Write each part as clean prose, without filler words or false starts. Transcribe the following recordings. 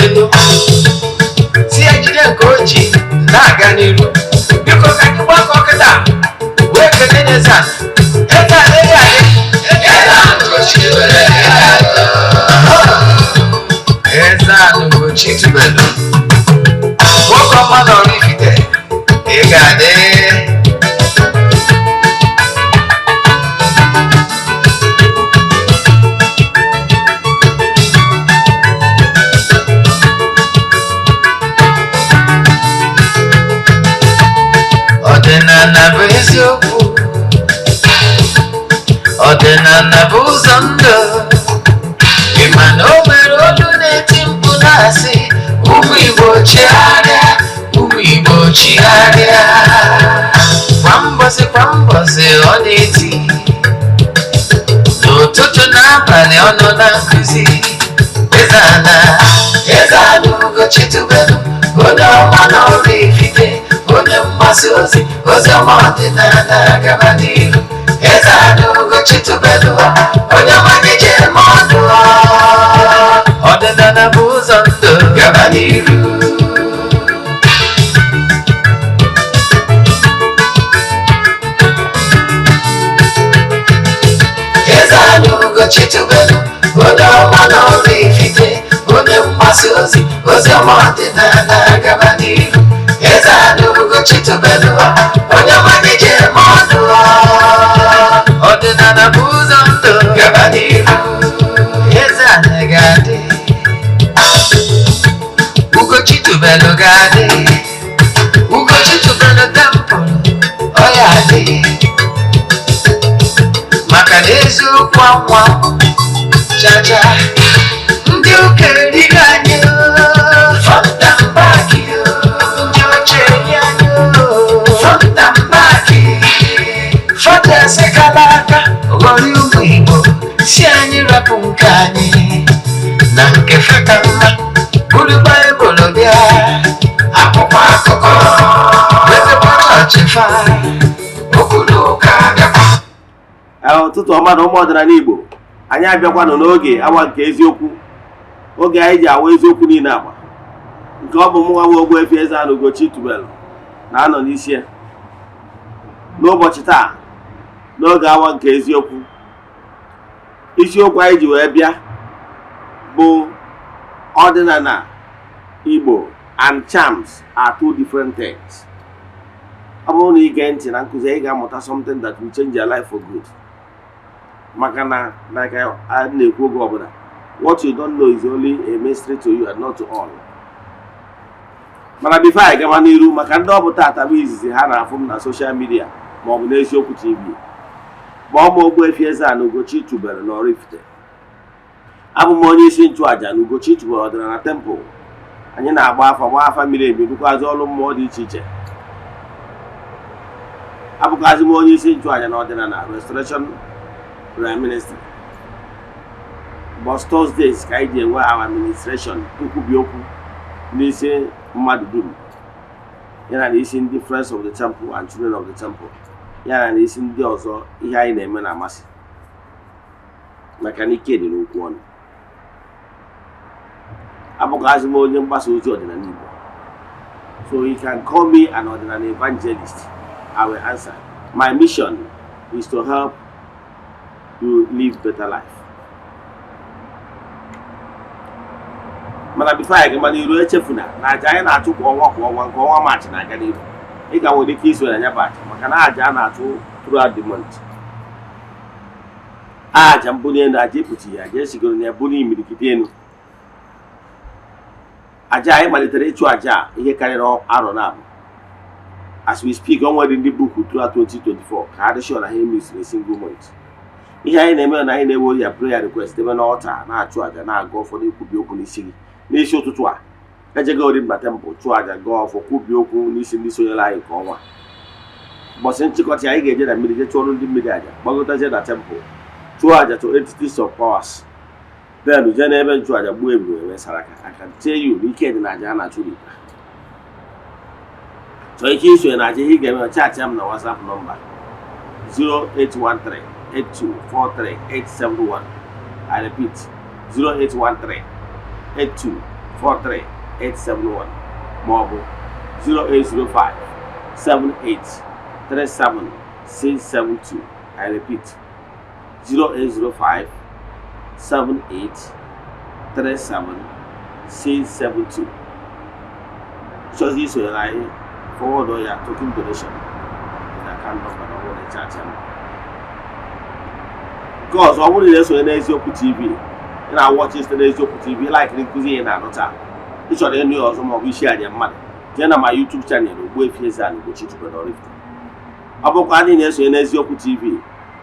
Elu si ya jide nke o ji na-aga n'iru. Biko, ka anyị gbakọ kịta wee kelee eze a. Eze a na-eyi adị. Eze a Ugochi tubelu, nwoke ọma na Oraifite, ị ga-adị. Ọdịnala bụ eziokwu, ọdịnala bụ ụzọ ndụ. Ị ma na o nwere olu na-eti mkpu na-asị, "Ụmụ Igbo, chigharịa, ụmụ Igbo, chigharịa." Kwa mbọsị kwa mbọsị ọ na-eti, n'ụtụtụ na abalị ọ nọ na nkụzi. Eze ana, eze ana Ugochi tubelu, onye ọma na Oraifite, onye mgbasa ozi ozi ọma ọdịnala, gaba n'ihu. Eze ana Ugochi tubelu, onye ọma gị ji eme ọnụ. Ọdịnala bụ ụzọ ndụ, gaba n'ihu. Eze ana Ugochi tubelu, onye ọma na Oraifite, onye mgbasa ozi ozi ọma ọdịnala, gaba n'ihu. Eze ana Ugochi tubelu, onye ọma gị ji eme ọnụ. Ọdịnala bụ ụzọ ndụ, gaba n'ihu. Eze ana ga-adị, Ugochi tubelu ga-adị, Ugochi tubelu temple ọ ya adị, maka na eziokwu anwa chacha. Ndị ụka erigo anyị front and back, ndị oche eri anyị front and back. Fada esekala aka ghọrọ ụmụ Igbo, si anyị rapụ nke anyị na nke feka mma, buru Baịbụl bịa, akwụkwọ akụkọ wepekwa chọọchị fa, okwu na ụka bịakwa. Ee, ụtụtụ ọma na ụmụ ọdịnala Igbo. Anyị abịakwanụ n'oge awa nke eziokwu, oge anyị ji awa eziokwu niile agba nke ọ bụ mụnwa bụ Ogbuefi Eze-Ana Ugochi tubelu na-anọ n'isi ya n'ụbọchị taa. N'oge awa nke eziokwu, isiokwu anyị ji wee bịa bụ "Ọdịnala Igbo and charms are two different things." Ọ bụrụ na ị gee ntị na nkụzi, ị ga-amụta something that will change your life for good, maka na like a na-ekwu oge ọbụla, what you don't know is only a mystery to you and not to all. Mana before anyị gaba n'iru, maka ndị ọ bụ taata bụ izizi ha na-afụ m na social media maọbụ n'Eziokwu TV, kpọọ m Ogbuefi Eze-Ana Ugochi tubelu na Oraifite. Abụ m onye isi nchụaja na Ugochi tubelu ọdịnala temple. Anyị na-agba afa, gba afa miri emi, rụkwazị ọrụ mmụọ dị iche iche. Abụkwazị m onye isi nchụaja na Ọdịnala Restoration Prayer Ministry. But Thursdays ka anyị ji enwe our administration, nkwubi okwu n'isi mmadụ dum, ya na n'isi ndị friends of the temple and children of the temple, ya na n'isi ndị ọzọ ihe anyị na-eme na-amasị, maka na ike dị n'okwu ọnụ. Abụkwazị m onye mgbasa ozi ọdịnala Igbo, so you can call me an ọdịnala evangelist, I will answer. My mission is to help you live better life. Mana before anyị gaba n'iru, echefuna na aja anyị na-achụ kwa ọnwa kwa ọnwa, nke ọnwa Maachị na-aga n'iru. Ị ka nwere ike iso na ya bụ aja, maka na aja a na-achụ throughout the month, aja mbuli elu, aja ịpụta ya, aja esigoro na ya buli imirikiti elu. Aja anyị malitere ịchụ aja a ihe karịrị arọ na abụ. As we speak, o nwere ndị book throughout 2024 ka ha dị sure na ha emisiri a single month. Ihe anyị na-eme na anyị na-ewe ya prayer request debe n'altar, na-achụ aja, na-aga ụfọdụ ikwubi okwu n'isi gị. N'isi ụtụtụ a, ejego ori na temple, chụọ aja, gaa ọfọ, kwubie okwu n'isi ndị sonyere anyị nke ọnwa. Ụbọchị nchịkọta, anyị ga-eje na mmiri, jee chụọrọ ndị mmiri aja, gbagotazie na temple, chụọ aja to entities of powers, then jee n'ebe nchụaja gbuo ebube, eme saraka. I can tell you na ike dị na aja a na-achụ n'ikpe. Chọọ ike isonye na aja, ihe ị ga-eme, chat m na WhatsApp nọmba 0813 8243871. I repeat, 0813 82 43 871 maọbụ 0805 78 37 672. I repeat, 0805 78 37 672. Chọzi isonyere anyị, forward ya token donation na account number na ọ bụrụ na ịchaachị m. Nke ọzọ, ọ bụrụ na ị na-esonye n'Eziokwu TV, ị na-awatchị site n'Eziokwu TV, likeiri nkụzi ị na-anụ taa, ị chọrọ ịnụ ya ọzọ maọbụ isi anya mmadụ, jee na ma YouTube channel Ogbuefi Eze-Ana Ugochi tubelu Oraifite. Ọ bụkwa ndị na-esonye n'Eziokwu TV,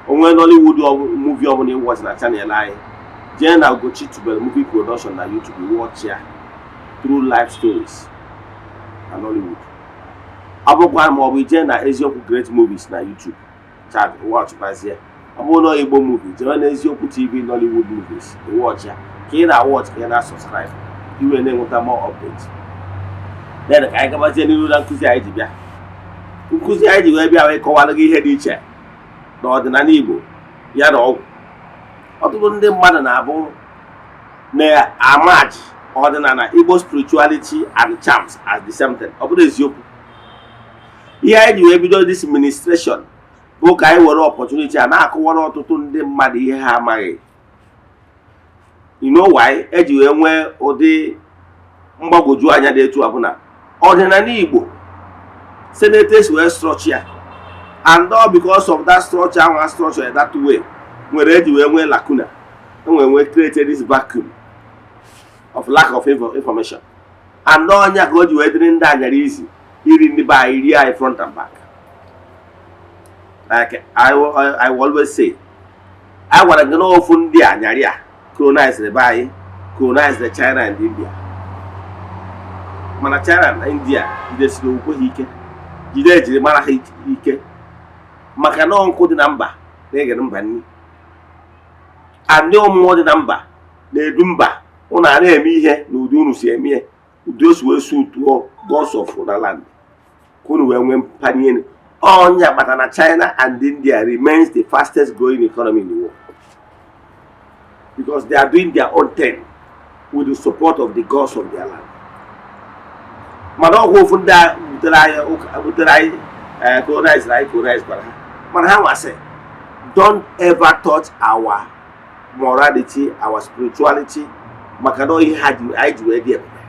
onwe Nollywood movie ọbụla ị watch na channel anyị, jee na Ugochi Tubelu Movie Production na YouTube, watch ya, True Life Stories na Nollywood. Ọ bụkwa ma ọ bụ jee na Eziokwu Great Movies na YouTube chat, watchkwazie. Ọ bụrụ na Igbo movie, jee na Eziokwu TV Nollywood Movies, watch ya. Ka ị na-watch, ka ị na-subscribe, iwe na-enweta more updates. Then ka anyị gabazie n'ihu na nkụzi anyị ji bịa. Nkụzi anyị ji wee bịa wee kọwara gị ihe dị iche na ọdịnala Igbo ya na ọgwụ. Ọtụtụ ndị mmadụ na-abụ na-amaji ọdịnala Igbo spirituality and charms as the same thing. Ọ bụrụ eziokwu, ihe anyị ji wee bido this ministration bụ ka anyị were opportunity a na-akọwara ọtụtụ ndị mmadụ ihe ha amaghị. You know why eji wee nwee ụdị mgbagwoju anya dị etu a? Bụ na ọdịnala Igbo senators wee structure ya, and all because of that structure ahụ, structure that way nwere eji wee nwee lacuna, enwee nwee created this vacuum of lack of information, and ọnya ka o ji wee dịrị ndị anyara izi iri ndị be anyị, rie anyị front and back. Like I will always say, a gwara gị na ofu ndị anyarị a colonized be anyị, colonized China and India. Mana China na India jidesiri okwukwe ha ike, jide ejiri mara ha ike, maka na nkụ dị na mba na-egere mba nri, andị mmụọ dị na mba na-edu mba. Ụnụ a na-eme ihe na ụdị unu si eme ya, ụdị o si wee sutuo gods of the land, ka unu wee nwee mpanye elu. Ọnya kpatara na China and India remains the fastest growing economy in the world, because they are doing their own thing with the support of the gods of their land. Mana ọgwụ ofu ndị a butere anyị ụka, butere anyị colonize anyị, colonize gwara ha, mana ha nwasị, "Don't ever touch our morality, our spirituality," maka na ihe ha ji anyị ji wee dị ebube.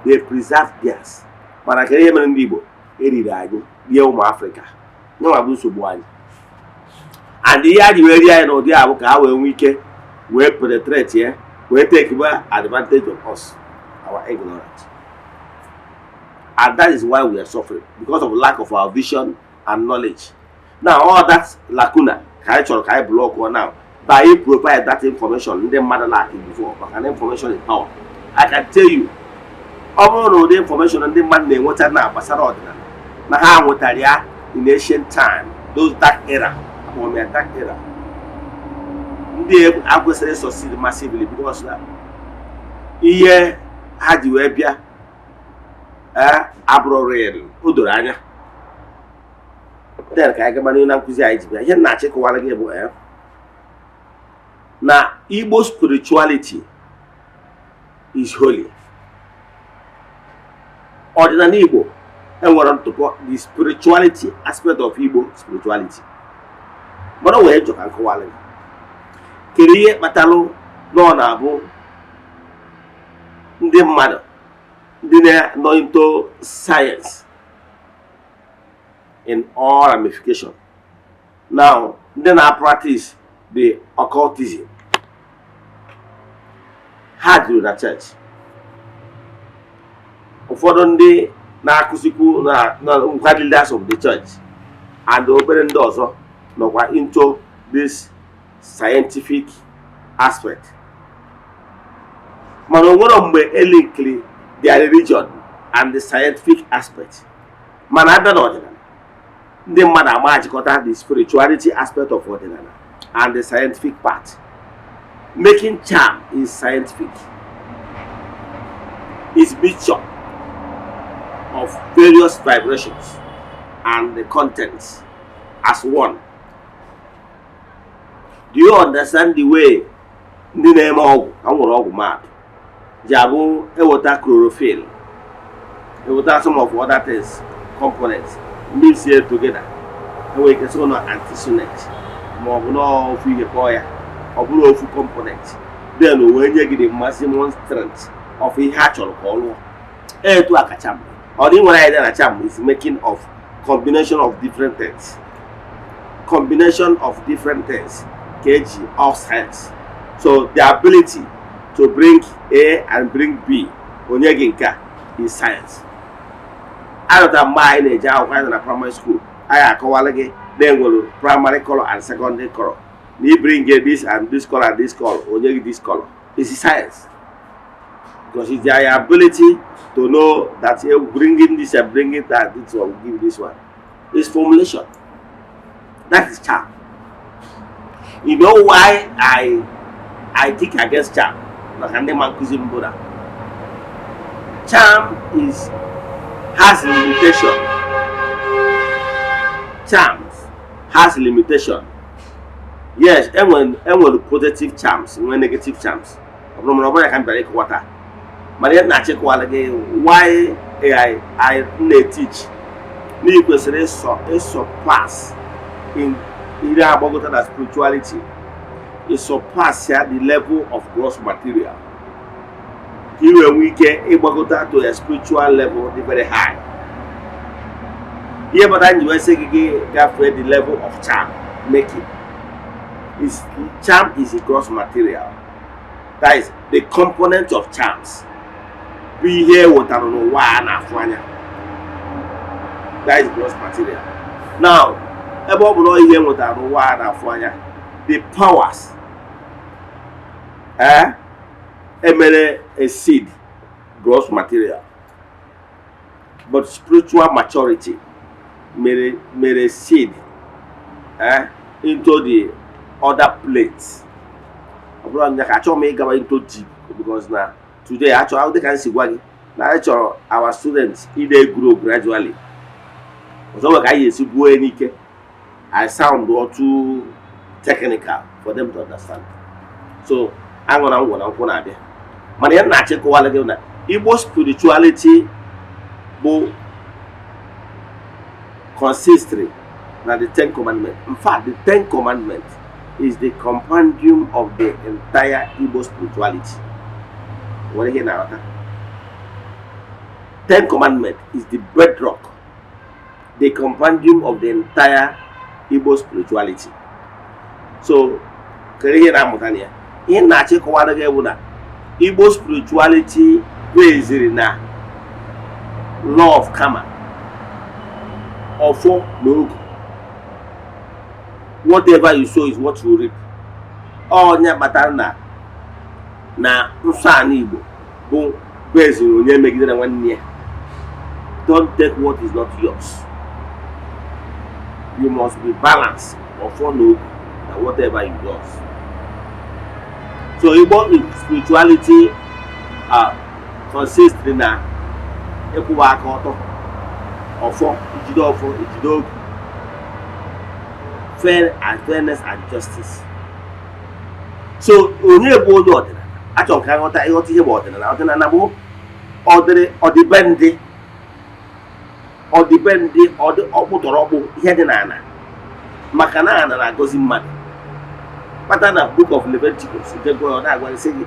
They preserve theirs. Mana kedu ihe mere ndị Igbo eriri anyị rie ụmụ Afrịka? Nyenwa bụ nsogbu anyị. And ihe a ji wee rie anyị n'ụdị a bụ ka ha wee nwee ike wee penetrate ya, wee take advantage of us, our ignorance. And that is why we are suffering, because of lack of our vision and knowledge. Now, all that lacuna ka anyị chọrọ ka anyị block now by provide that information ndị mmadụ lack before, maka na information is power. I can tell you, ọ bụrụ na ụdị information ndị mmadụ na-enweta na gbasara ọdịnala na ha nwetara ya in ancient time, those dark era, akpọrọ m ya dark era, ndị akwesịrị succeed massively, because na ihe ha ji wee bịa ee abụrụ real, o doro anya. Then ka anyị gaba n'ihu na nkụzi anyị ji bịa. Ihe m na-achịkọwara gị bụ na Igbo spirituality is holy. Ọdịnala Igbo enwere ntụpọ, the spirituality aspect of Igbo spirituality. Mana o wee jọ ka nkọwara gị kedu ihe kpatalụ na ọ na-abụ ndị mmadụ ndị na-nọ into science in all ramification now, ndị na-practice the occultism, ha juru na church. Ụfọdụ ndị na-akụzikwu na nkwa leaders of the church and obere ndị ọzọ nọkwa into this scientific aspect, mana o nwere mgbe elinkiri their religion and the scientific aspect. Mana abịa n'ọdịnala, ndị mmadụ ama achịkọta the spirituality aspect of ọdịnala and the scientific part. Making charm is scientific, is mixture of various vibrations and the contents as one. Do you understand the way ndị na-eme ọgwụ ka m nwere ọgwụ mad Ji abụ eweta chlorophyll, eweta some of other things, components, mix it together, enwere ike sị na artesunate ma ọ bụ na ofu ihe kpọọ ya, ọ bụrụ ofu component, then o wee nye gị the maximum strength of ihe a chọrọ ka ọ lụọ. Etu a ka charm ọ dị. Nwere idea na charm is making of combination of different things, combination of different things ka eji of science. So the ability to bring A and bring B, onye gị nke a, is science. Arụta mgbe anyị na-eje akwụkwọ, anyị nọ na primary school, anyị akọwala gị na enwere primary color and secondary color, na i bring this and this color and this color, onye gị this color is science, because it's their ability to know that bringing this and bringing that, this one will give this one. It's formulation. That is charm. You know why I kick against charm? Maka ndị ma nkụzi mbụ na charm is has limitation. Charms has limitation. Yes, enwere positive charms, nwee negative charms. Ọ bụrụ mana ọ bụrụ ya ka m bịara ịkọwa taa, mana ihe m na-achịkọwala gị why I na-teach na ị kwesịrị ịsọ pass in ire agbagota na spirituality, ị surpass ya the level of gross material, ka ị wee nwee ike ịgbagota to a spiritual level dị very high. Ihe kpatara m ji wee sị gị gafee the level of charm making is charm is a gross material. That is the component of charms bụ ihe e wetara n'ụwa a na-afụ anya. That is gross material. Now, ebe ọ bụ na ihe e nwetara n'ụwa a na-afụ anya, the powers emere a seed gross material, but spiritual maturity mere seed into the other plates. Ọ bụrụ na ka achọrọ m ịgawa into deep, because na today achọrọ, dịka m si gwa gị na anyị chọrọ our students ị na-grow gradually. Ọzọ nwere ka anyị esi buo n'ike, I sound too technical for them to understand. So aṅụ na ngwọ na nkwụ na-abịa, mana ihe m na-achịkọwala gị na Igbo spirituality bụ consistry na the Ten Commandments. In fact, the Ten Commandments is the compendium of the entire Igbo spirituality. Nwere ihe na-aghọta? Ten Commandment is the bedrock, the compendium of the entire Igbo spirituality. So kedu ihe na-amụta na ya? Ihe na-achịkọwara gị bụ na Igbo spirituality based na law of karma, ọfọ na ogu. Whatever you sow is what you reap. Ọnya kpatara na nsọ ala Igbo bụ based onye megidere nwanne ya. Don't take what is not yours. You must be balanced, ọfọ na ogu, na whatever you do. So Igbo spirituality consists na ịkwụwa aka ọtọ, ọfọ, ijide ọfọ, ijide ogu, fair and fairness and justice. So onye bụ onye ọdịnala, achọrọ ka nghọta ịghọta ihe bụ ọdịnala. Ọdịnala bụ ọdịrị ọdịbendị, ọdịbendị, ọdị ọkpụtọrọkpụ, ihe dị n'ala, maka na ana na-agọzi mmadụ. Kpata na Book of Leviticus nke gụọ, ọ na-agwa sị gị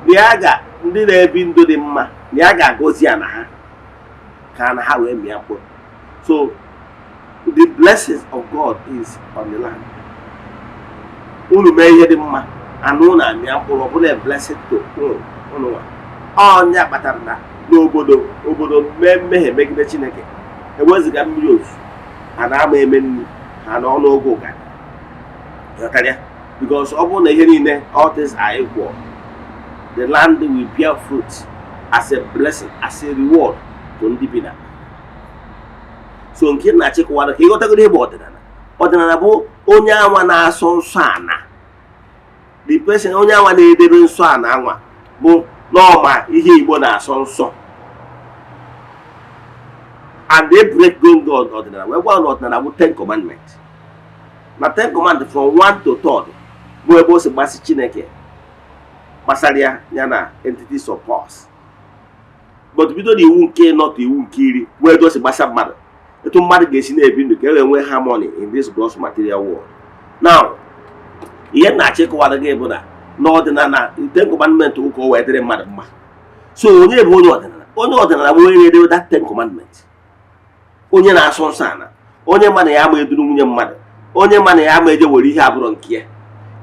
na ya ga ndị na-ebi ndụ dị mma, na ya ga-agọzi ana ha ka ana ha wee mịa mkpụrụ. So the blessings of God is on the land. Unu mee ihe dị mma, ana unu amịa mkpụrụ, ọ bụla a blessing to unu. Unu nwa ọnya kpatara na n'obodo obodo mee mmehie megide Chineke, eweziga mmiri ozu, ha na-ama eme nri ha na ọnụoge ụga. Ghọtara ya? Because ọ bụrụ na ihe niile, all things are equal, the land will bear fruit as a blessing, as a reward to ndị bi na. So nke na-achịkọwara ka ịghọtagoro ihe bụ ọdịnala. Ọdịnala bụ onye anwa na-asọ nsọ ana, the person, onye anwa na-edebe nsọ ana anwa bụ n'ọma ihe Igbo na-asọ nsọ. And they break going God ọdịnala wee gwa na ọdịnala bụ Ten Commandment, na Ten Commandment from one to third bụ ebe o si gbasị Chineke. Gbasara ya, ya na entities of powers. But bido na iwu nke 4 to iwu nke 10 wee dosi gbasa mmadụ, etu mmadụ ga-esi na-ebi ndụ ka e wee nwee harmony in this gross material world. Now, ihe m na-achọ ịkọwara gị bụ na n'ọdịnala, Ten Commandment ụka o wee dịrị mmadụ mma. So onye bụ onye ọdịnala? Onye ọdịnala bụ onye na-edebe that Ten Commandment, onye na-asọ nsọ ala, onye ma na ya ama eduru nwunye mmadụ, onye ma na ya ama eje were ihe abụrụ nke ya.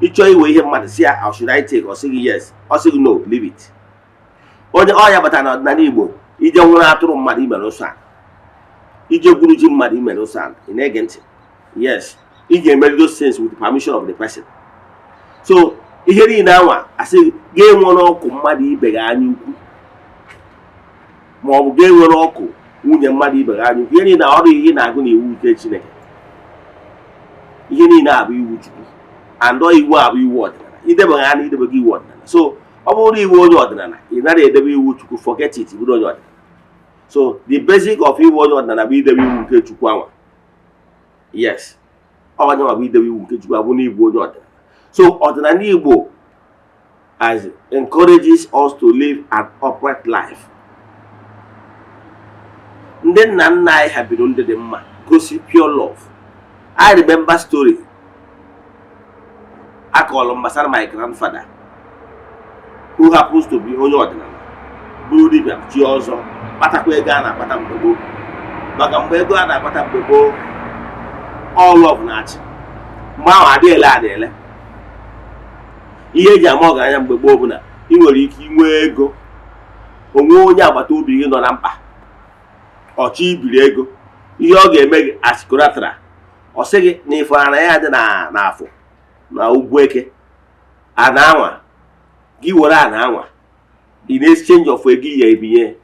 Ịchọọ iwe ihe mmadụ, si ya, "Should I take?" Ọ sị gị yes, ọ sị gị no, leave it. Onye ọ ya batara n'ọdịnala Igbo, ije nwụrụ atụrụ mmadụ, imere nsọ ala. Ije gwuru ji mmadụ, imere nsọ ala. Ị na-ege ntị? Yes, ị ga-emeri those things with the permission of the person. So ihe niile anwa asị ga-enwere ọkụ mmadụ ibe gị anya ukwu, ma ọ bụ ga-enwere ọkụ nwunye mmadụ ibe gị anya ukwu, ihe niile ọrụ ihe ị na-agụ na iwu nke Chineke. Ihe niile abụ iwu Chukwu, and ọ iwu abụ iwu ọdịnala. Idebeghị anya, idebeghị iwu ọdịnala. So ọ bụrụ na iwu onye ọdịnala, ị nara edebe iwu Chukwu, forget it, bụrụ onye ọdịnala. So the basic of iwu onye ọdịnala bụ idebe iwu nke Chukwu anwa. Yes, onye nwa bụ idebe iwu nke Chukwu abụ na ibu onye ọdịnala. So ọdịnala Igbo as encourages us to live an upright life. Ndị nna nna anyị ha biri ndụ dị mma, gosi pure love. I remember story akọọlụ m gbasara my grandfather, who happens to be onye ọdịnala, bụrụ dibịa chi ọzọ, kpatakwa ego a na-akpata mgbe gboo, maka mgbe ego a na-akpata mgbe gboo, all love na-achị. Mgbe ahụ adị ele adị ele. Ihe eji ama ọgaranya mgbe gboo bụ na ị nwere ike inwe ego, onwe onye agbata obi gị nọ na mkpa, ọchọ ibiri ego, ihe ọ ga-eme gị as collateral, ọ sị gị na ifara na ya dị na n'afọ na ugwu eke ana anwa gị, were ana anwa in exchange of ego ya ebinye.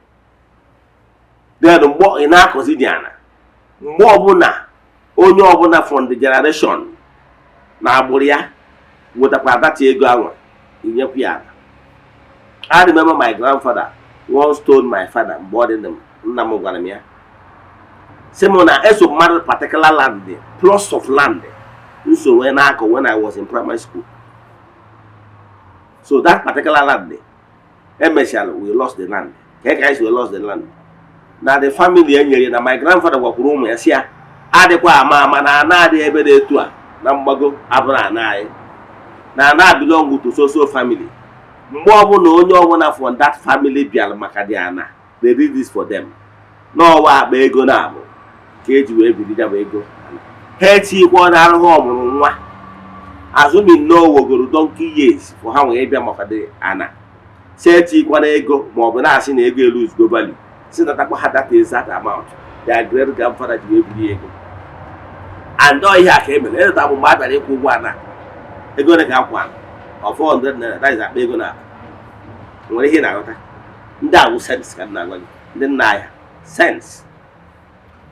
Then mgbe ị na-akọzi dị ana, mgbe ọbụla onye ọbụla from the generation na agbụrụ ya wetakwa data ego anwa, inyekwa ya ala. I remember my grandfather once told my father, mgbe ọ dị ndụ, nna m gwara m ya sị m na eso mmadụ particular land, plots of land nso wee na-akọ when I was in primary school. So that particular land, emechara we lost the land. Ka ka anyị si we lost the land na the family e nyere na my grandfather gwakwuru ụmụ ya si ya adịkwa ama ama na ana adị ebe dị etu a na mgbago abụrụ ana anyị, na ana belong to so so family. Mgbe ọbụla onye ọbụla from that family bịara maka dị ana, they did this for them n'ọwa akpa ego na abụ ka eji wee biri ya bụ ego. Ha etikwa na arụghị ọmụrụ nwa azụmi nnọọ wogoro donkey years for ha wee bịa maka dị ana, si etikwana ego maọbụ na-asị na ego elu go value, si natakwa ha that exact amount their great grandfather ji wee biri ego. And ọ ihe a ka e mere eleta bụ mgbe a bịara ịkwụ ụgwọ ana, ego ole ka akwụ ana? Ọ 400 naira, that is akpa ego na nwere ihe ị na-aghọta. Ndị a bụ saints ka m na-agwa gị, ndị nna anyị, saints.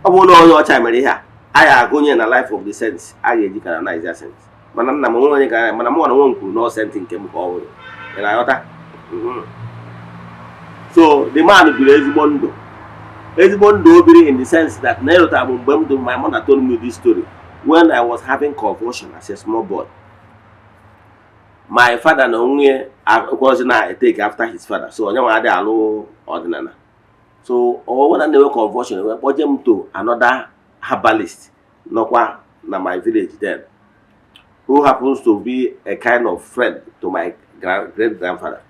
Ọ bụrụ na onye ọcha mere ihe a, a ga agụnye na life of the saints, a ga-eji canonize ya saints. Mana nna m onwe onye ka, mana mụ na onwe m kwuru na saint nke m ka ọ bụrụ. Ị na-aghọta? So the man biri ezigbo ndụ, ezigbo ndụ o biri in the sense that na ịrụta bụ mgbe m dị, my mother told me this story when I was having convulsion as a small boy. My father na onwe ekwerozi na take after his father, so onye nwe adịghị alụ ọdịnala. So ọ na na-enwe convulsion, wee kpọje m to another herbalist nọkwa na my village then, who happens to be a kind of friend to my great grandfather.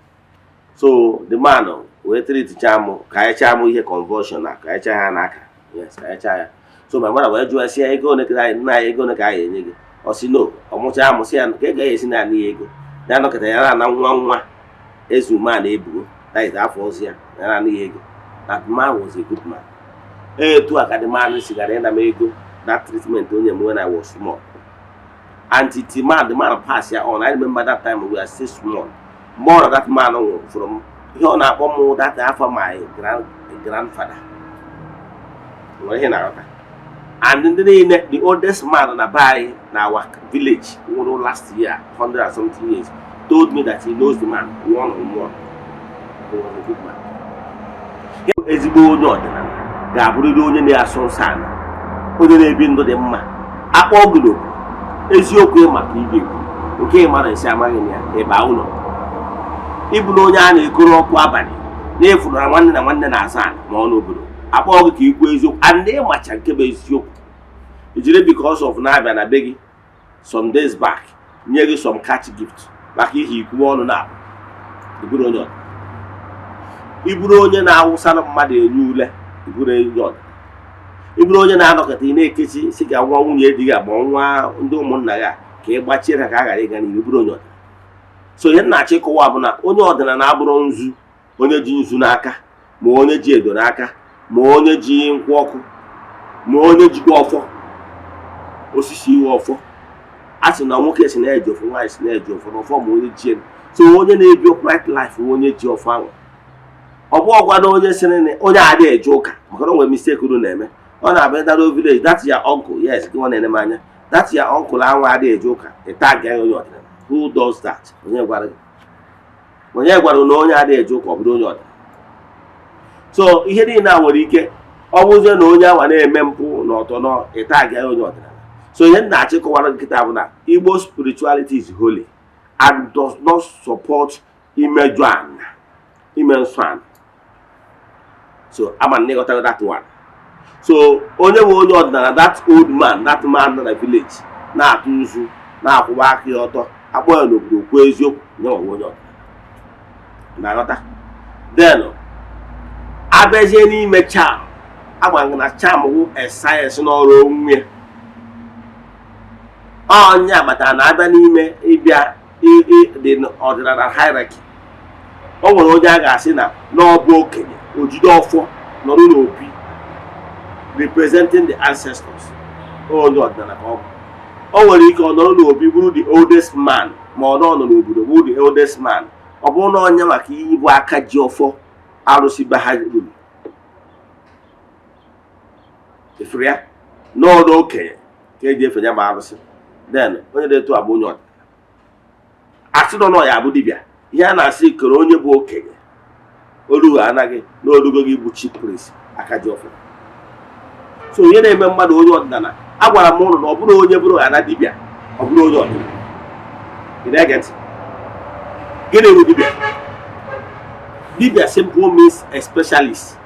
So the man wee treatcha m ka anyị chaa m ihe convulsion na ka anyị chaa ya n'aka. Yes, ka anyị chaa ya. So my mother wee jụọ sị ya, ego ole ka anyị, nna anyị, ego ole ka anyị enye gị? Ọ sị no. Ọ mụchaa m, sị ya ka ego esi na ya ego ya nọkọta ya na nwa nwa ezuma na ebugo, that is afọ ọzọ ya ya na ya ego. That man was a good man. Etu a ka the man sigara ịna m ego that treatment onye m when I was small, and the man, the man pass ya on. I remember that time we are still small more. That man nwụrụ from ihe ọ na-akpọ m that afọ my grandfather nwere ihe na-aghọta. And ndị niile, the oldest man na be anyị na our village nwụrụ last year, 100 and something years, told me that he knows the man one on one. He was a good man. Ezigbo onye ọdịnala ga-abụrịrị onye na-asọ nsọ ala, onye na-ebi ndụ dị mma, akpọ ogologo eziokwu, ịma ka ị ga-ekwu nke ị mara esi amaghị m ya ịba ụlọ. Ịbụrụ onye a na-ekoro ọkụ abalị na-efuru na nwanne na nwanne na-aza ala ma ọ n'obodo akpọọ gị ka ikwu eziokwu, and ịmacha nke bụ eziokwu, ijiri because of na-abịa na be gị some days back nye gị some cash gift maka ihe ikwu ọnụ na iburu onye ọdịnala. Iburu onye na-awụsara mmadụ enye ule, iburu onye ọdịnala. Iburu onye na-anọkọta ị na-ekechi si ka nwa nwunye di gị ma nwa ndị ụmụnna ya ka ị gbachie ha ka a ghara ịga n'ihu, iburu onye ọdịnala. So ihe m na-achọ ịkọwa bụ na onye ọdịnala abụrụ nzu, onye ji nzu n'aka, ma onye ji edo n'aka, ma onye ji nkwụ ọkụ, ma onye jikwa ọfọ osisi iwe ọfọ. A sị na nwoke si na-eji ọfọ, nwaanyị si na-eji ọfọ na ọfọ, ma onye ji elu. So onye na-ebi upright life bụ onye ji ọfọ ahụ. Ọ bụ ọgwa na onye sịrị na onye adịghị eje ụka, maka na o nwere mistake unu na-eme. Ọ na-abịa daro village, that your uncle, yes, gị nwa na-ene m anya, that your uncle anwa adịghị eje ụka, ịta ga onye ọdịnala. Who does that? Onye gwara gị? Onye gwara na onye adịghị eje ụka ọ bụrụ onye ọdịnala? So ihe niile a nwere ike ọ bụzie na onye anwa na-eme mpụ na ọtọ ịta ga onye ọdịnala. So ihe m na-achọ ịkọwara gị nkịta bụ na Igbo spirituality is holy and does not support imejọ ana, ime nsọ ana. So ama na ịghọtago that one. So onye bụ onye ọdịnala, that old man, that man nọ na village na-atụ nzu, na-akwụba aka ya ọtọ, akpọ ya n'obodo kwuo eziokwu, nye nwa onye ọdịnala na-aghọta. Then abịazie n'ime charm, agwa na charm wụ a science n'ọrụ onwe ya. Onye agbata na-abịa n'ime ịbịa dị ọdịnala hierarchy, o nwere onye a ga-asị na n'ọbụ okenye, ojide ọfọ, nọrọ n'obi representing the ancestors, onye ọdịnala ka ọ bụ. O nwere ike ọ nọrọ n'obi bụrụ the oldest man, ma ọ nọ n'obodo bụrụ the oldest man. Ọ bụrụ na onye maka ibu aka ji ọfọ arụsị be ha ruru efere ya n'ọrụ okenye ka eji efe ya bụ arụsị, then onye dị etu a bụ onye ọdịnala. Asị nọ nọ ya abụ dibịa. Ihe a na-asị kere onye bụ okenye olu anaghị n'orugo gị bụ chief priest, aka ji ọfọ. So onye na-eme mmadụ onye ọdịnala, agwara m ụnụ na ọ bụrụ onye bụrụ ana dibịa, ọ bụrụ onye ọdịnala. Ị na-ege ntị? Gịnị bụ dibịa? Dibịa simple means a specialist,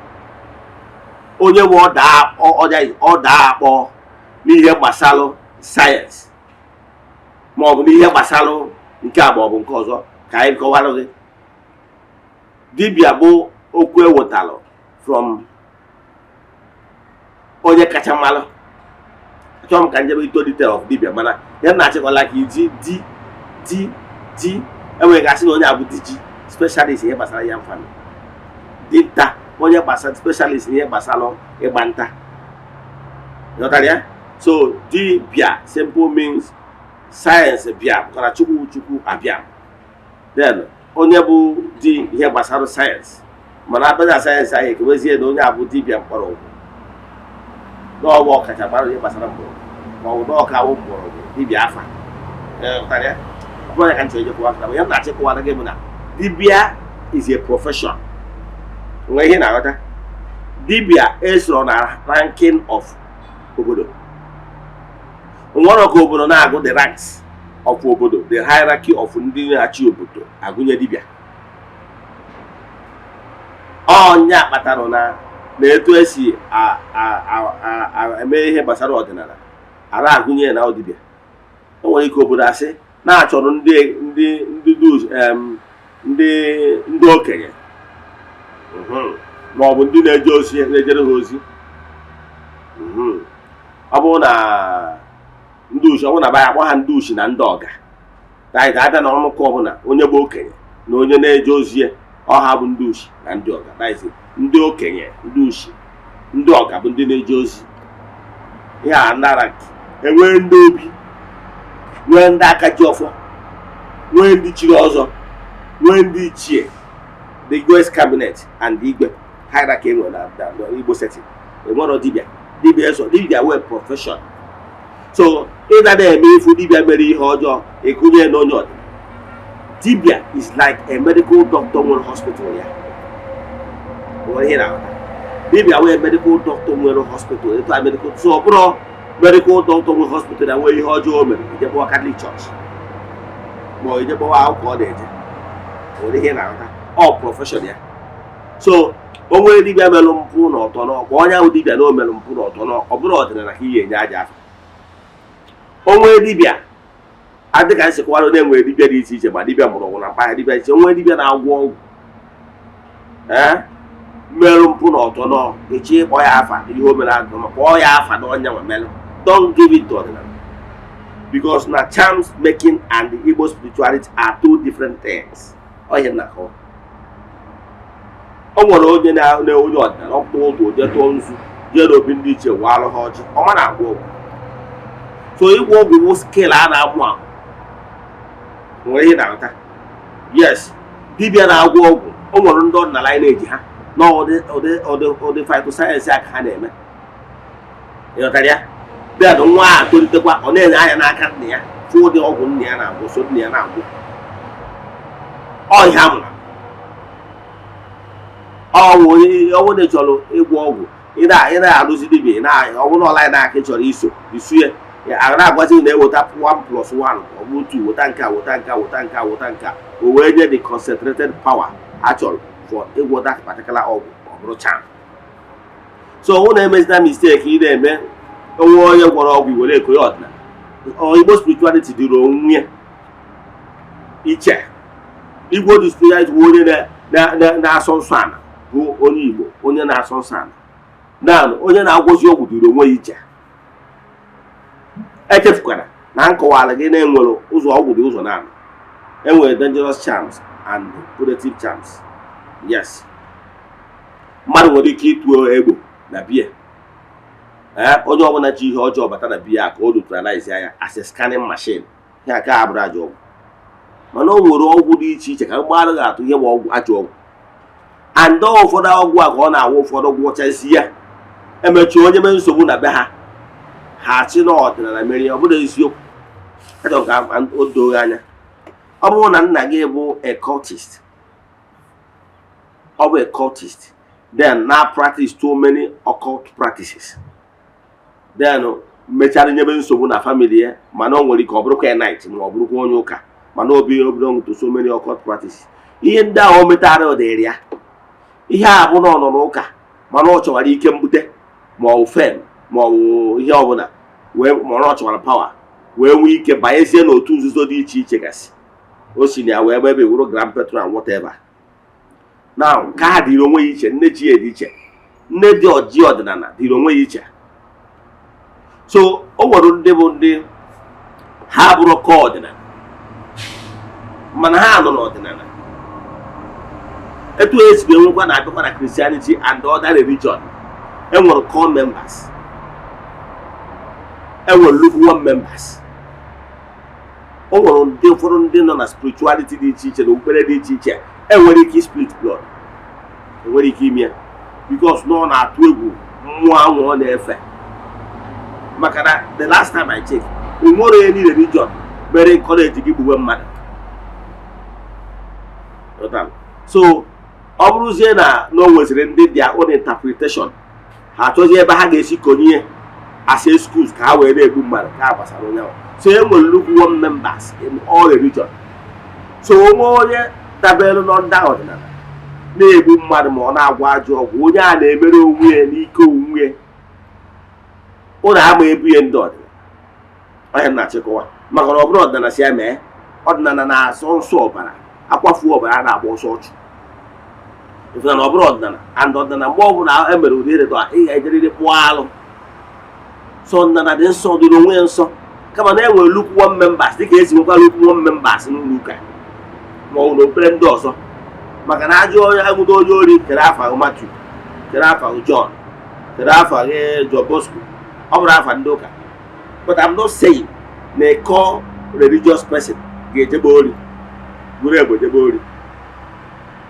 onye bụ ọda akpọ n'ihe gbasalụ sayensị ma ọ bụ n'ihe gbasalụ nke a ma ọ bụ nke ọzọ. Ka anyị kọwara gị, dibịa bụ okwu ewetalụ from onye kacha mmalụ. Achọrọ m ka njebe ito detail of dibịa, mana ya na-achịkọla ka iji di di di enwere gasị na onye abụ diji specialist ihe gbasara ya mfanụ, dinta, onye gbasara specialist ihe gbasara ịgba nta. Ghọtara ya? So dibịa simple means science, bịa pụtara Chukwu, Chukwu abịa. Then onye bụ di ihe gbasara sayensị, mana abịa na sayensị ahụ ekewezie na onye abụ dibịa mkpọrọgwụ, n'ọwa ọkachamara ihe gbasara mgbọrọgwụ, ma ọ bụ n'ọka awụ mgbọrọgwụ, dibịa afa. Ghọtara ya? Ọ bụrụ ya ka m chọrọ ijekwa aka, ya m na-achịkọwara gị bụ na dibịa is a profession. Nwee ihe na-aghọta, dibịa esoro na ranking of obodo. Nwere ka obodo na-agụ the ranks of obodo, the hierarchy of ndị na-achị obodo, agụnye dibịa. Ọnya kpatara na etu esi eme ihe gbasara ọdịnala ara agụnye na dibịa. O nwere ike obodo asị na-achọrọ ndị okenye ma ọ bụ ndị na-eje ozi, na-ejere ha ozi. Ọ bụrụ na ndị ushi, ọ bụrụ na ba ya akpọ ha ndị ushi na ndị ọga ka abịa na ọnụkọ ọbụla, onye bụ okenye na onye na-eje ozi ya, ọha bụ ndị ushi na ndị ọga. That is, ndị okenye, ndị ushi, ndị ọga bụ ndị na-eje ozi. Ihe a nara enwee ndị obi, nwee ndị aka ji ọfọ, nwee ndị chiri ọzọ, nwee ndị ichie, the Igwe's cabinet and igwe hierarchy enwere na Igbo setting. Enwero dibịa. Dibịa eso dibịa wee profession. So ịna na-eme ifu dibịa mere ihe ọjọọ, ịkụnye na onye ọdịnala. Dibịa is like a medical doctor nwere hospital ya. Nwere ihe na-aghọta? Dibịa wee medical doctor nwere hospital etu a medical. So ọ bụrụ medical doctor nwere hospital ya nwee ihe ọjọọ o mere, ije kpọwa Catholic Church ma ọ ije kpọwa akwụkwọ ọ na-eje. Nwere ihe na-aghọta ọ profession ya. So o nwere dibịa melụ mpụ na ọtọ n'ọkwa onye ahụ dibịa na o melụ mpụ na ọtọ n'ọ, ọ bụrụ ọdịnala ka ị ga-enye aja afa. O nwere dibịa adịka nsikwara na-enwere dibịa dị iche iche, ma dibịa mgbọrọgwụ na mpaghara dibịa iche. Onwe dibịa na-agwọ ọgwụ ee merụ mpụ na ọtọ nọ echi, ịkpọ ya afa ihe o mere agụ ma kpọọ ya afa na ọnya nwe melụ, don't give it to ọdịnala, because na charms making and the Igbo spirituality are two different things. Ọ ihe na-akọwa, o nwere onye na onye ọdịnala ọpụta ụtụ jee tụọ nzu, jee n'obi ndị iche walụ ha ọjị ọma na-agwọ ọgwụ. So ịgwọ ọgwụ bụ skill a na-amụ amụ. Nwere ihe na-aghọta? Yes, dibịa na-agwọ ọgwụ, o nwere ndị ọdịnala anyị na-eji ha na ụdị phytoscience a ka ha na-eme. Ịghọtara ya? Bịa nwa a tolitekwa, ọ na-enye anya n'aka nna ya, fụ ụdị ọgwụ nna ya na-agwọ, so nna ya na-agwọ. Ọ ihe a mụrụ ọgwụ. Ọnwụ na chọrọ ịgwọ ọgwụ, ị na-arụzi dibịa, ị na ọ bụrụ na ọla na-aka ị chọrọ iso isu ya, a na-agwazi gị na-eweta 1 plus 1, ọ bụ 2. Weta nke a, weta nke a, weta nke a, weta nke a, o wee nye the concentrated power a chọrọ for ịgwọ that particular ọgwụ, ọ bụrụ charm. So ọnwụ na-emezina mistake ị na-eme onwe onye gwọrọ ọgwụ were eko ya ọdịnala. Igbo spirituality dịrị onwe ya iche. Igbo dị spirituality bụ onye na-asọ nsọ ala, bụ onye Igbo, onye na-asọ nsọ ala naanị onye na-agwọzi ọgwụ dịrị onwe ya iche. Echefukwara na nkọwara gị na enwere ụzọ ọgwụ dị ụzọ naanị. Enwere dangerous charms and curative charms. Yes, mmadụ nwere ike ịtụ egbo na bie. Ee, onye ọbụla ji ihe ọjọọ bata na biya ka o neutralize ya as a scanning machine. Ya ka abụrụ ajọ ọgwụ, mana o nwere ọgwụ dị iche iche ka mgbara ga-atụ ihe bụ ọgwụ, ajọ ọgwụ. And ụfọdụ ọgwụ a ka ọ na-awụ ụfọdụ gwọchazi ya, emechaa onye mee nsogbu na be ha, ha achị na ọdịnala merie. Ọ bụrụ eziokwu, achọrọ ka o doo gị anya, ọ bụrụ na nna gị bụ a cultist, ọ bụ a cultist, then na practice too many occult practices, then mechara nyebe nsogbu na family ya, mana o nwere ike ọ bụrụkwa ya knight ma ọ bụrụkwa onye ụka, mana obi belong to so many occult practices, ihe ndị ahụ o metara dịrị ya. Ihe a bụ na ọ nọ n'ụka, mana ọ chọwara ike mbute ma ọ bụ fame ma ọ bụ ihe ọbụla wee, ma ọ chọwara power wee nwee ike banyezie n'otu nzuzo dị iche iche gasị, o si na ya wee ebe wuru grand patron and whatever. Now, nke a dịrị onwe ya iche. Nne ji ya dị iche, nne dị ọjị ọdịnala dịrị onwe ya iche. So o nwere ndị bụ ndị ha bụrụ kọ ọdịnala, mana ha nọ n'ọdịnala. Etu esi enwekwa na-abịakwa na Christianity and other religion, enwere core members, enwere lukewarm members. O nwere ndị ụfọdụ ndị nọ na spirituality dị iche iche na okpukpere dị iche iche enwere ike split blood, enwere ike ime ya, because na ọ na-atụ egwu mmụọ ahụ ọ na-efe. Maka na the last time I check, o nwere any religion mere encourage gị gbuwe mmadụ. Ghọtara? So ọ bụrụzie na o nweziri ndị their own interpretation, ha achọzie ebe ha ga-esi konye as excuse ka ha wee na-egbu mmadụ ka a gbasara onye ahụ. So e nwere lukewarm members in all religion. So onwe onye dabere nọ ndị ọdịnala na-egbu mmadụ ma ọ na-agwa ajọ ọgwụ, onye a na-emere onwe ya n'ike onwe ya, ụlọ ama ebu ya ndị ọdịnala onye na-achịkọwa, maka na ọ bụrụ ọdịnala si ya mee. Ọdịnala na-asọ nsọ ọbara, akwafu ọbara a na-agba ọsọ ọchụ. Ife na ọ bụrụ ọdịnala and ọdịnala, mgbe ọbụla e mere ụdị eredo, ị ga-ejerịrị kpụọ alụ. So ọdịnala dị nsọ, dịrị onwe ya nsọ, kama na e nwere lukewarm members dịka esi nwekwa lukewarm members n'ụlọ ụka ma ọ bụ n'okpukpere ndị ọzọ. Maka na ajụ onye agụdo onye ori kere afa gị Matthew, kere afa gị John, kere afa gị John Bosco, ọ bụrụ afa ndị ụka. But I'm not saying na a core religious person ga-ejebe ori, buru egbe jebe ori.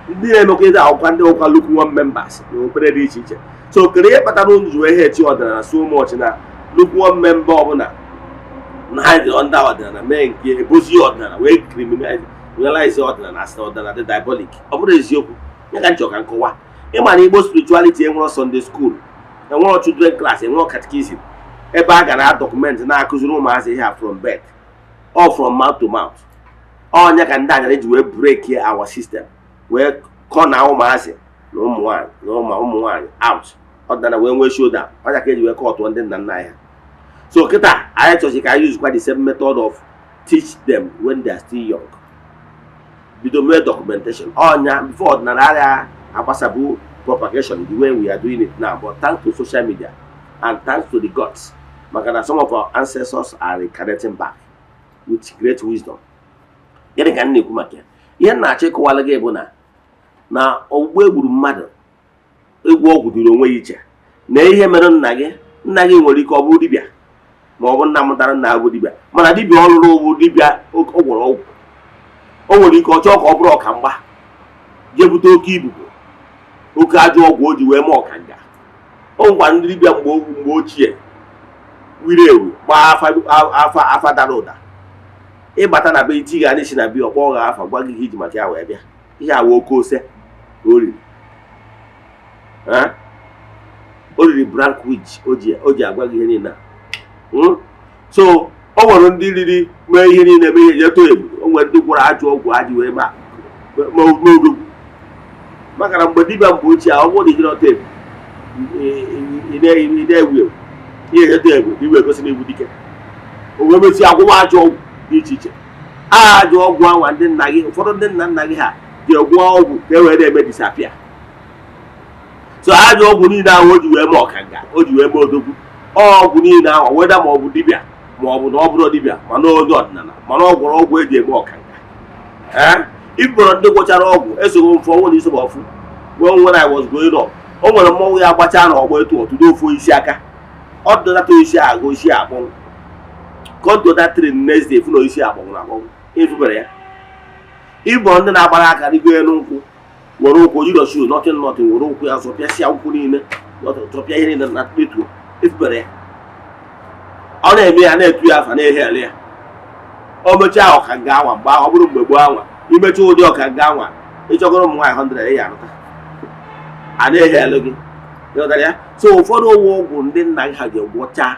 Ndị na-emekwa ịdị akwụkwọ, ndị ụka lukewarm members na okpukpere dị iche iche. So kedu ihe kpatara unu ji wee hate ọdịnala so much, na lukewarm member ọbụla na ha dị under ọdịnala mee nke ebozi ọdịnala wee criminalize ọdịnala, asị na ọdịnala dị diabolic? Ọ bụrụ eziokwu ya ka nchọ ka nkọwa. Ịma na Igbo spirituality enwero Sunday school, enwero children class, enwero catechism ebe a ga na document na-akụziri ụmụazị ihe a from birth or from mouth to mouth. Ọnya ka ndị anyara ji wee break our system, wee kọ na ụmụazị na ụmụ nwanyị na ụmụ nwanyị out. Ọdịnala wee nwee showdown. Ọnya ka eji wee kọtụọ ndị nna nna anyị ha. So kịta anyị chọzi ka anyị use the same method of teach them when they are still young, bido mee documentation. Ọnya before, ọdịnala agha agbasabụ propagation the way we are doing it now, but thanks to social media and thanks to the gods, maka na some of our ancestors are reincarnating back with great wisdom. Gịnị ka m na-ekwu maka ya? Ihe m na-achọ ịkọwala gị bụ na ogbugbu egburu mmadụ, ịgwọ ọgwụ dịrị onwe ya iche. Na ihe mere nna gị, nna gị nwere ike ọ bụrụ dibịa, ma ọ bụ nna mụtara nna bụ dibịa, mana dibịa ọ lụrụ bụ dibịa ọ gwọrọ ọgwụ. O nwere ike ọ chọọ ka ọ bụrụ ọkamgba, jee bute oke ibubo, oke ajọ ọgwụ o ji wee mee ọkanga. O nwekwa ndị dibịa mgbe ochie wiri ewu, gbaa afa, afa afa dara ụda. Ịbata na be iti ga n'isi na be, ọkpọ gha afa, gwa gị ihe iji maka ya wee bịa. Ihe awa oke ose o riri. Ha? O riri black witch o ji agwa gị ihe niile a. So o nwere ndị riri mee ihe niile, mee ihe je too ebu. O nwere ndị gwọrọ ajọ ọgwụ ha ji wee ma mee odogwu, maka na mgbe dibịa mgbe ochie a, ọ bụrụ na ijiri ọtọ ebu, ị na-ewu ewu, ihe ejeto ebu iwe gosi na ibu dike. O wee mesie agwụwa ajọ ọgwụ dị iche iche. Ajọ ọgwụ anwa ndị nna gị, ụfọdụ ndị nna nna gị ha ji egwọ ọgwụ ka e wee na-eme disappear. So ajọ ọgwụ niile ahụ o ji wee mee ọkanga, o ji wee mee odogwu, ọgwụ niile ahụ, weda ma ọ bụ dibịa ma ọ bụ na ọ bụrụ dibịa, mana onye ọdịnala, mana ọ gwọrọ ọgwụ eji eme ọkanga. Ee, ịbụrụ ndị gwọchara ọgwụ esogho mfụ ọnwụ na isobe ọfụ. When I was growing up, o nwere mmọnwụ ya gbachaa na ọgbọ etu ọtụtụ ofu isi aka ọ dọdata isi agụ, isi akpọnwụ. Come to that tree next day, fụ na isi akpọnwụrụ akpọnwụ. Ịfụbere ya ịbụ ndị na-agbara aka rigo elu nkwụ, were ụkwụ jiri shoe, nothing nothing, were ụkwụ ya zọpịasịa nkwụ niile, zọpịa ihe niile na etuo. Ịfụbere ya ọ na-eme ya, na-etu ya afa, na-ehe ele ya. O mechaa ọkanga anwa mgbe ahụ, ọ bụrụ mgbe gboo anwa, imecha ụdị ọkanga anwa, ịchọgoro ụmụ nwaanyị 100 ya arụta a na-ehe elu gị. Ịghọtara ya? So ụfọdụ ụwa ọgwụ ndị nna gị ha ji gwọchaa,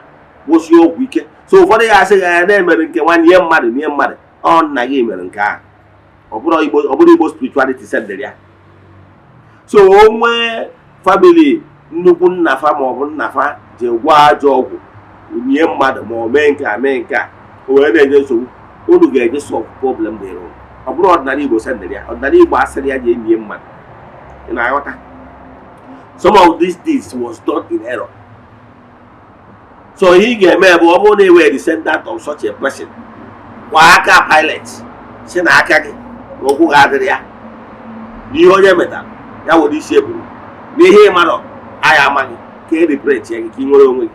gwụsie ọgwụ ike. So ụfọdụ ya asị ya na-emere nke nwanne ihe mmadụ nye mmadụ, ọ nna gị mere nke ahụ. Ọ bụrụ Igbo spirituality sendịrị ya. So o nwee family nnukwu nna fa ma ọ bụ nna fa ji gwọ ajọ ọgwụ nye mmadụ, ma ọ mee nke a, mee nke a, o wee na-enye nsogbu, unu ga-eje solve problem dịrị unu. Ọ bụrụ ọdịnala Igbo sendịrị ya, ọdịnala Igbo asịrị ya ji enyi mmadụ. Ị na-aghọta? Some of these deeds was done in error. So ihe ị ga-eme bụ, ọ bụrụ na ị were descendant of such a person, kwa aka pilot si na aka gị na okwu ga-adịrị ya na ihe onye metara ya nwere isi eburu na ihe ị marọ anyị amaghị ka e liberate ya gị, ka ị nwere onwe gị.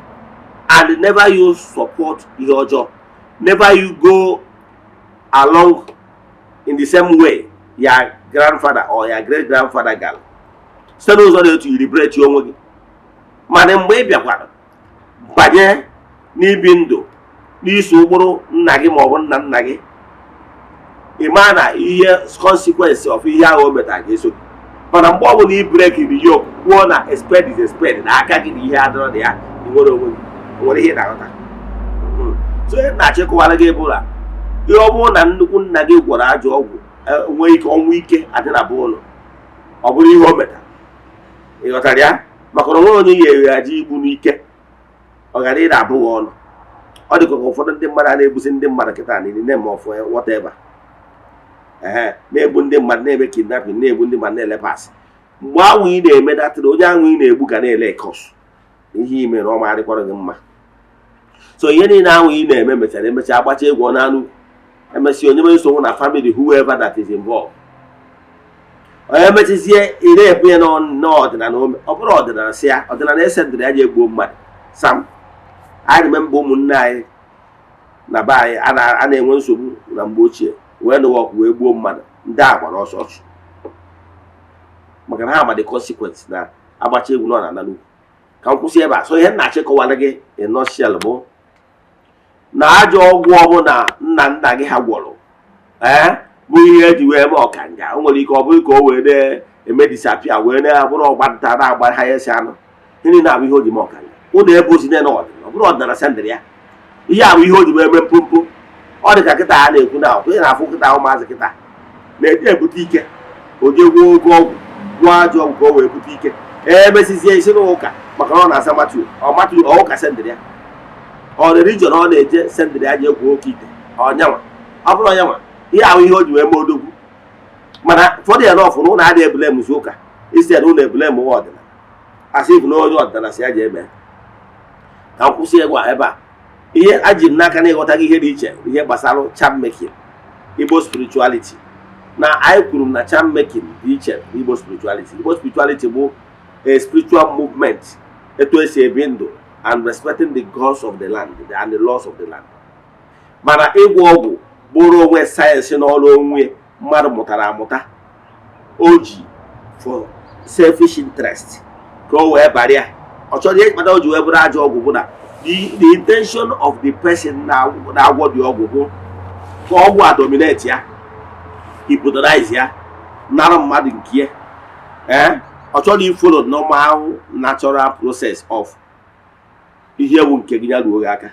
And never you support ihe ọjọọ, never you go along in the same way your grandfather or your great grandfather gara, site n'ụzọ dị otu liberate onwe gị. Mana mgbe ị bịakwara banye n'ibi ndụ n'iso ụkpụrụ nna gị maọbụ nna nna gị, ị maa na ihe consequence of ihe ahụ o metara ga-eso gị. Mana mgbe ọ bụla ị break the yoke, kwuo na a spade is a spade, na aka gị na ihe adịrọ na ya, ị nwere onwe gị. O nwere ihe ị na-aghọta? So ihe na-achọ ịkọwara gị bụ na ihe ọ bụrụ na nnukwu nna gị gwọrọ ajọ ọgwụ, nwee ike ọnwụ ike adị na be ụlọ, ọ bụrụ ihe o metara, ị ghọtara ya? Maka na onwe onye ya aja igbu n'ike, ọ ghara ịra abụghị ọnụ. Ọ dị ka ụfọdụ ndị mmadụ a na-egbusi ndị mmadụ kịta niile ma ọfụ whatever, ee, na-egbu ndị mmadụ, na-eme kidnapping, na-egbu ndị mmadụ, na-ele pasị. Mgbe ahụ ị na-eme datịrị, onye ahụ ị na-egbu ga na-ele kọs ihe ị mere ọma adịkwara gị mma. So ihe niile ahụ ị na-eme mechara emecha agbacha egwu ọ na-anụ emesịa onye mere nsogbu na family, whoever that is involved, onye mechizie, ị na-ebu ya n'ọdịnala ome. Ọ bụrụ ọdịnala si ya, ọdịnala esendịrị ya ji egbuo mmadụ. Sam, I remember ụmụnne anyị na be anyị a na-enwe nsogbu na mgbe ochie, wee nụwa ọkụ wee gbuo mmadụ. Ndị a gbara ọsọ ọchụ, maka na ha ma the consequence na agbacha egwu nọ na n'ugwu. Ka m kwụsị ebe a. So ihe m na-achịkọwara gị in nutshell bụ na ajọ ọgwụ ọbụla nna nna gị ha gwọrọ, ee, bụ ihe eji wee mee ọkanga, o nwere ike ọ bụrụ ka o wee na-eme disappear, wee na-abụrụ ọgbanta na-agba ha ya esi anụ ihe niile abụ ihe o ji mee ọkanga. Ụnụ ebe ozi na ọdịnala, ọ bụrụ ọdịnala sendịrị ya, ihe a bụ ihe o ji wee mee mpompo. Ọ dị ka kịta a na-ekwu na onye na-afụ kịta, ụmụazị kịta na-eji ebute ike, o jee gwuo oke ọgwụ, gwụọ ajọ ọgwụ ka o wee bute ike. Emesizie isi n'ụka, maka na ọ na-asa Matthew, ọ Matthew, ọ ụka sendịrị ya, ọ religion ọ na-eje sendịrị ya ji egwu oke ite. Ọnyanwa ọ bụrụ ọnyanwa, ihe ahụ ihe o ji wee mee odogwu. Mana ụfọdụ ya n'ọfụ na ụlọ adịghị ebule m ụka isi ya na ụlọ ebule m ụwa ọdịnala, asị ifu na onye ọdịnala si ya ji eme. Ka m kwụsị egwu a ebe a. Ihe aji m n'aka na ịghọtaghị ihe dị iche, ihe gbasara charm making, Igbo spirituality. Na anyị kwuru na charm making dị iche na Igbo spirituality. Igbo spirituality bụ a spiritual movement, etu esi ebi ndụ and respecting the gods of the land and the laws of the land. Mana ịgwọ ọgwụ bụrụ onwe sayensị n'ọrụ onwe mmadụ mụtara amụta, o ji for selfish interest ka o wee bara ya. Ọ chọrọ ihe kpata o ji wee bụrụ ajọ ọgwụ bụ na the intention of the person na-agwọ dị ọgwụ bụ ka ọgwụ a dominate ya, hypnotize ya, nara mmadụ nke ya. Ee, ọ chọrọ ifollow normal natural process of ihe ewu nke gị ya ruo gị aka.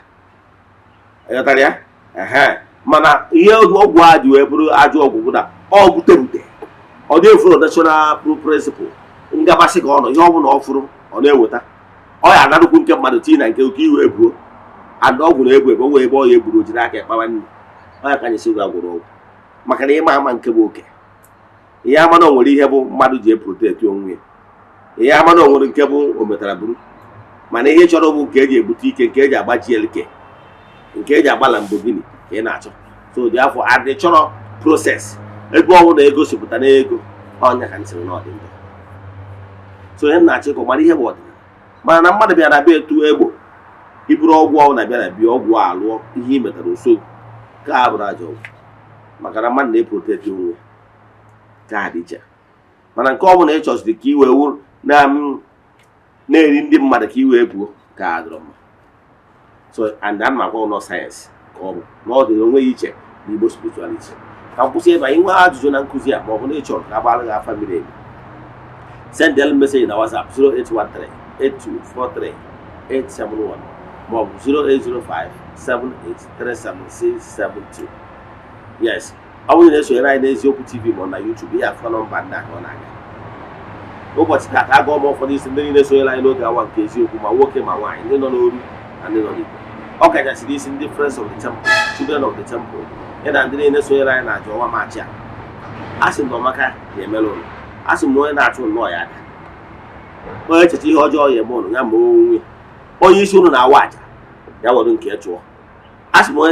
Ịghọtara ya? Ehe. Mana ihe ọgwụ a ji wee bụrụ ajọ ọgwụ bụ na ọ buterute, ọ dị efollow natural principle ngabasị ka ọ nọ. Ihe ọ bụla ọ fụrụ, ọ na-eweta, ọ ya anarụkwu nke mmadụ tinye na nke oke iwe ebuo. And ọgwụ na-ebu ebu, o nwere ebe ọ ya egburu, o jiri aka ekpawa nri. Ọ ya ka anyị si gwa gwụrụ ọgwụ, maka na ịma ama nke bụ oke ihe ama na o nwere ihe bụ mmadụ ji eprotect onwe ya. Ihe ama na o nwere nke bụ o metara buru, mana ihe chọrọ bụ nke eji ebute ike, nke eji agba GLK, nke eji agba Lamborghini ka ị na-achọ. So dị afọ adị chọrọ process ego ọnwụ na ego sipụta n'ego ọnya ka ntịrị na ọdị njọ. So ihe m na-achọ ịkọ mara ihe bụ ọdịnala, mana na mmadụ bịara na bịa etu egbo iburu ọgwụ ọgwụ na bịa na bịa ọgwụ a alụọ ihe ị metara osogwu ka a bụrụ ajọ ọgwụ, maka na mmadụ na-eprotect onwe ya ka a dị iche. Mana nke ọ bụla ị chọsiri ka ị wee wụ na na-eri ndị mmadụ ka ị wee buo ka a dọrọ mma. So and ana m agwa ụlọ sayensị ka ọ bụ na ọ dị onwe ya iche na Igbo spirituality. Ka m kwụsị ebe anyị. Nwee ajụjụ na nkụzi a, ma ọ bụ na ị chọrọ ka a gbara gị afa miri emi, send them message na WhatsApp 0813 8243 871 ma ọ bụ 0805 7837672. Yes, ọ bụrụ na esonyere anyị n'Eziokwu TV ma ọ na YouTube, ihe afọ nọmba ndị ahụ ọ na-aga. Ụbọchị taata, agụọ m ụfọdụ isi ndị niile sonyere anyị n'oge awa nke eziokwu, ma nwoke ma nwaanyị, ndị nọ n'oru na ndị nọ n'igwe, ọ kachasịrị isi ndị Friends of the Temple, Children of the Temple, ya na ndị niile sonyere anyị na aja ọnwa Maachị a. A sị na ọmaka ga-emere ụlọ, a sị m na onye na-achụ nnọọ ya ada, onye echecha ihe ọjọọ ya eme ụnụ ya ma onwe onye isi ụnụ na-awa aja ya were nke chụọ. A sị m onye